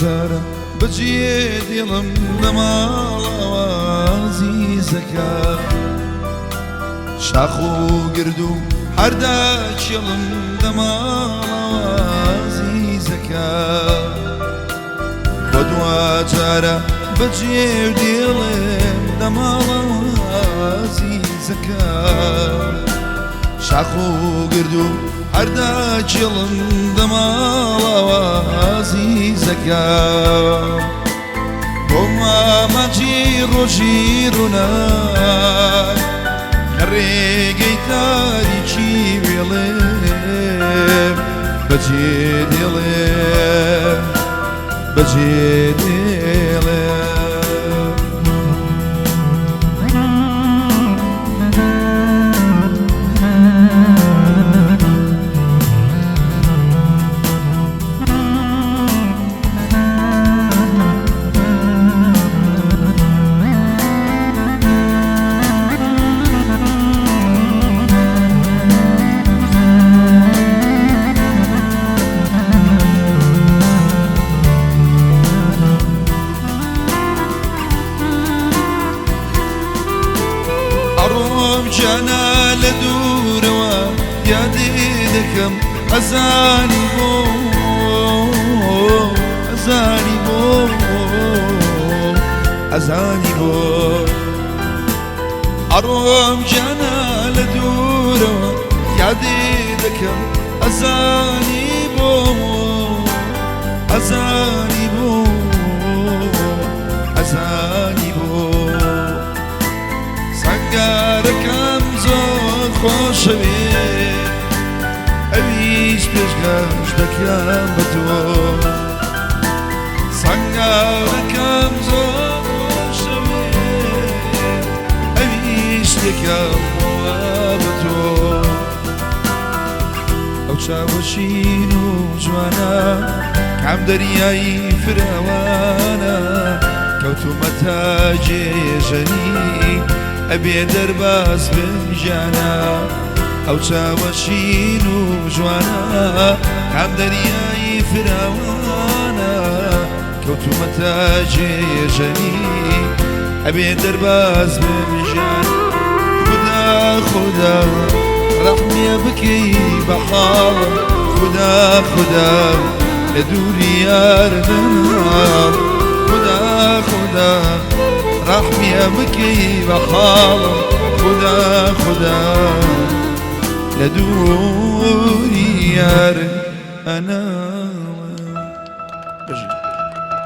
جارە بەجێ دێڵم لە ماڵەوە ئازیزەکە، شاخ و گرد و هەردا کێڵم لە ماڵەوە ئازیزەکە. بۆ دوا جارە بەجێ دێڵێم لە ماڵەوە ئازیزەکە، شاخ و گرد و هەردا کێڵم لە ماڵەوە ئازیزەکە. بۆ ماماجی ڕۆژی ڕووناک لە ڕێگەی تاریکی وێڵێ بەجێ دێڵێ بەجێ دێڵێ. ئەڕۆم گیانە لە دوورەوە یادێ دەکەم، ئەزانی بۆ ئەزانی بۆ ئەزانی بۆ. ئەڕۆم گیانە لە دوورەوە یادێ دەکەم، ئەزانی بۆ ئەزانی بۆ ئەزانی بۆ. سەنگارەکەم زۆر خۆشەوێ، ئەویش پێشکەش دەکەم بە تۆ. سەنگارەکەم زۆر خۆشەوێ، ئەویش دەکەم بە تۆ. ئەو چاوە شین و جوانە کام دەریایی فراوانە، کەوتومەتە جێژەنی ئەبێ دەرباز بن ژیانە. ئەو چاوە شین و جوانە کام دەریایی فراوانە، کەوتومەتە جێژەنی ئەبێ دەرباز بن ژیان. خودا خودا ڕەحمیە بکەی بە حاڵم، خودا خودا لە دووری یار نەناڵم. خودا خودا ڕەحمیە بکەی بە حاڵم، خودا خودا لە دووری یار ئەناڵم.